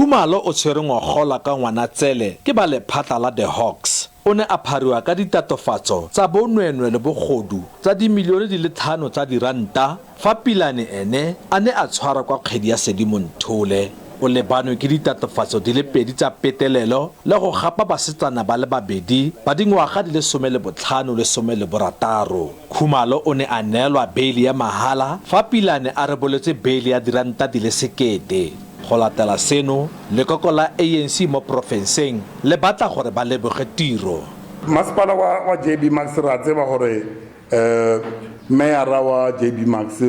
Khumalo o tshwerwe ngogola ka Ngwanatsele ke ba lephata la The Hawks. O ne a phariwa ka ditatofatso tsa bonweenwee le bogodu tsa dimilione di le tlhano tsa diranta fa Pilane ene a ne a tshwarwa kwa kgwedi ya Sedimonthole. O lebanwe ke ditatofatso di le pedi tsa petelelo le go gapa basetsana ba le babedi ba dingwaga di le 15 le 16. Khumalo o ne a neelwa beili ya mahala fa Pilane a reboletswe beili ya diranta di le sekete. Go latela seno, lekoko la ANC mo porofenseng le batla gore ba leboge tiro. Masepala wa wa JB Marks re a tseba gore meyara wa JB Marks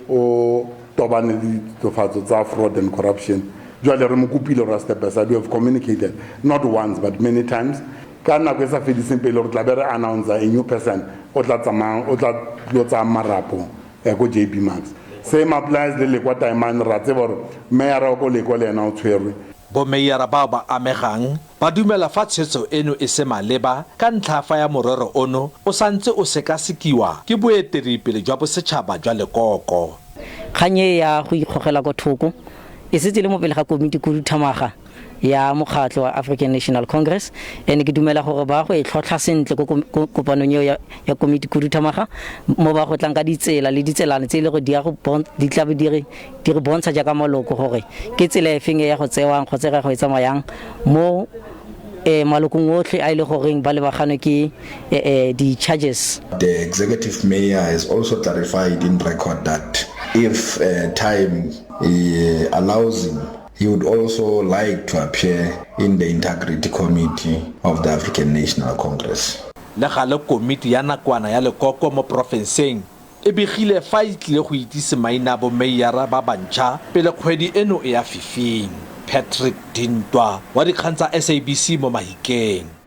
o tobane le ditatofatso tsa fraud and corruption. Jwale re mo kopile gore a step aside. We have communicated not once but many times. Ka nako e sa fediseng pelo re tla be re announce a new person o tla tsamayang o tla tlo tsayang marapo ko JB Marks. Same applies le Lekwa Taemane, re a tseba gore meyara wa ko Lekwa le ena o tshwerwe. Bomeyara bao ba amegang ba dumela fa tshwetso eno e se maleba ka ntlha ya fa ya morero ono o sa ntse o sekasekiwa ke boeteledipele jwa bosetšhaba jwa lekoko. Kgang e ya go ikgogela kwa thoko e setse e le mo pele ga komiti khuduthamaga ya mokgatlho wa African National Congress and ke dumela gore ba go e tlhotlha sentle ko kopanong eo ya komiti khuduthamaga mo ba go tlang ka ditsela le ditselana tse e le gore di ya go di tla be di re di re bontsha jaaka maloko gore ke tsela e feng e ya go tsewang kgotsa e go e tsamayang mo eh, malokong otlhe a e le goreng ba lebaganwe ke eh, eh, di-charges. The executive mayor has also clarified in record that if uh, time uh, allows him, he would also like to appear in the Integrity Committee of the African National Congress. Le gale komiti ya nakwana ya lekoko mo porofenseng e begile fa e tlile go itsise maina a bomeiyara ba bantšha pele kgwedi eno e ya fifing. Patrick Dintwa wa dikgang tsa SABC mo Mahikeng.